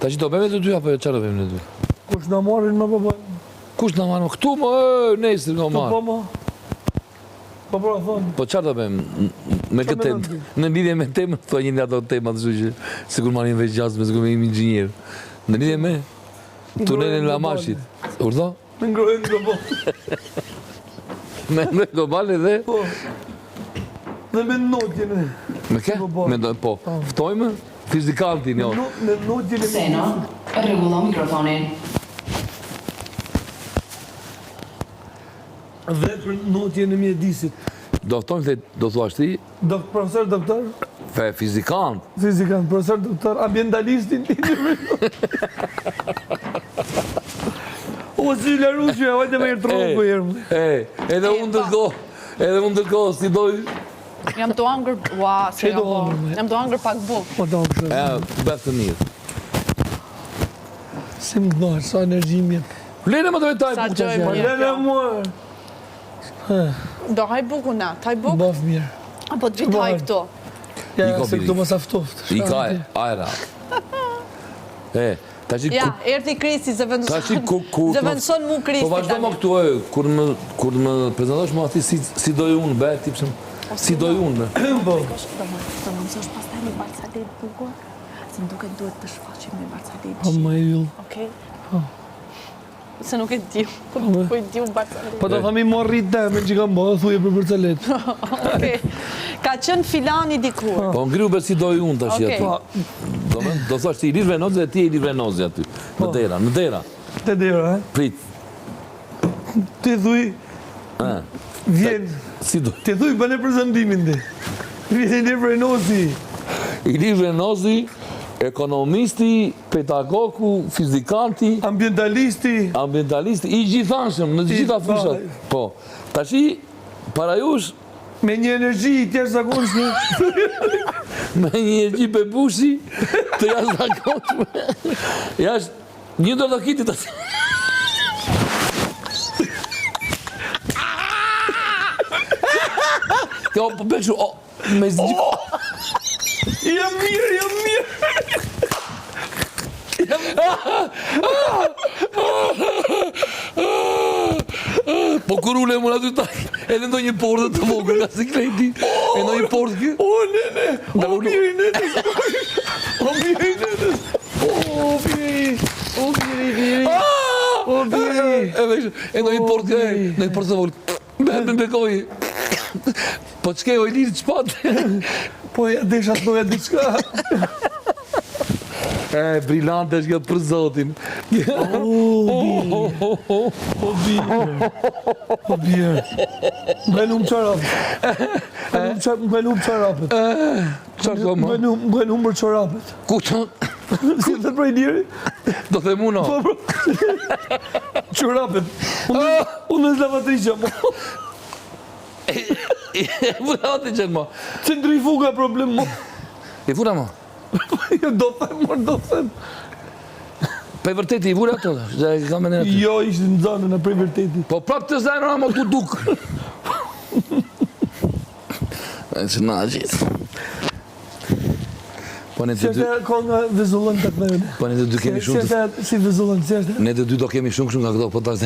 Tash do bëjmë të dy apo jo çfarë do bëjmë ne dy? Kush na marrin më po bëjmë? Kush na marrin? Këtu më, e, nesër nga marr. Po më. Po po thon. Po çfarë do bëjmë me këtë temë? Në lidhje me temën, thua një nga ato temat, kështu që sikur marrin vesh gjasme, sikur jemi inxhinier. Në lidhje me tunelin e Lamashit. Urdhë? Me ngrohjen globale. Me ngrohjen globale dhe? Po. Dhe me ndotjen. Me ke? Me do, po. po. Ftojmë fizikantin, jo. Me ndotjen e Seno, rregullo mikrofonin. Dhe për ndotjen e mjedisit. Do ftojmë se do thuash ti? Dok, profesor doktor. Fe fizikant. Fizikant, profesor doktor, ambientalistin. O si laruqe, hajde me irë troku jerë. E, edhe unë ndërkohë, edhe unë ndërkohë, si doj... Jam tu hangër, ua, se jam po, jam tu hangër pak bukë. Po do hangër. E, bëftë të mirë. Si më kënaq, sa energji më jep. Lene më të vetaj bukë të Po lene më. Do haj bukë unë, të haj bukë? Bëf mirë. Apo të vi të haj këtu? Ja, se këtu mos aftoft. I ka e, ajra. E, tashi Ja, erdhi Kristi, zëvendëson mu Kristi Po vazhdo më këtu, e, kur më, kur më prezantosh më aty si, si doj unë, be, ti pse, si doj unë, be. Po. Do më, do më mësosh pastaj me barcaletë bukur, se më duket duhet të shfaqim me barcaletë. Po më yll. Okej. Po. Se nuk e di, po, po i di unë barcaletë. Po do themi morri të me që kam bërë, thuje për barcaletë. Okej. Ka qenë filani dikur. Po ngriu be si doj unë tash aty. Po. Do më do thosh ti Ilir Vrenozi dhe ti Ilir Vrenozi aty. Në po. dera, në dera. Te dera, e? Prit. Ti thuj Vjen. Si do? Ti thuj bëne prezantimin ti. Vjen Ilir Vrenozi. Ilir Vrenozi, ekonomisti, Pedagogu, fizikanti, Ambientalisti. Ambientalisti, i gjithanshëm, në të gjitha fushat. Po. Tashi, para jush... Me një energji të jashtëzakonshme. Me një energji bebushi të jashtëzakonshme. Jashtë, një do të kiti të... Kjo, po beshu, o, Me zgjë... Oh! Jam mirë, jam mirë. Po kur ule më aty tak, edhe ndonjë portë të vogël nga sikleti, e ndonjë portë kë? O, ne, ne, o, biri, ne, ne, o, biri, ne, ne, o, biri, o, biri, biri, o, biri, e ndonjë portë kë, ndonjë portë të vogël. Me me bekoj. Po ç'ke o Ilir ç'pat? Po ja desha të thoja diçka. E, brilante është kjo për zotin. O bir. O bir. Më lum çorapet. Më lum çorapet. Çfarë do më? Më lum, më lum për çorapet. Ku të? Si të për Iliri? Do them unë. Po, po. Çorapet. Unë unë është lavatriçja. mo. E vura lavatriçen mo. Centrifuga problem mo. I vura mo. Jo do them, mor do them. Pe vërteti i vura ato, dhe e kam mendjen aty. Jo, ishte në zanën e prej vërteti. Po prap të zanën mo t'u duk. E që na gjithë. Po ne të Si dy, është kënga vezullon të kthejnë. po ne të dy kemi Si shumë të, është si vezullon, si është? ne të dy do kemi shumë kështu nga këto, po tash.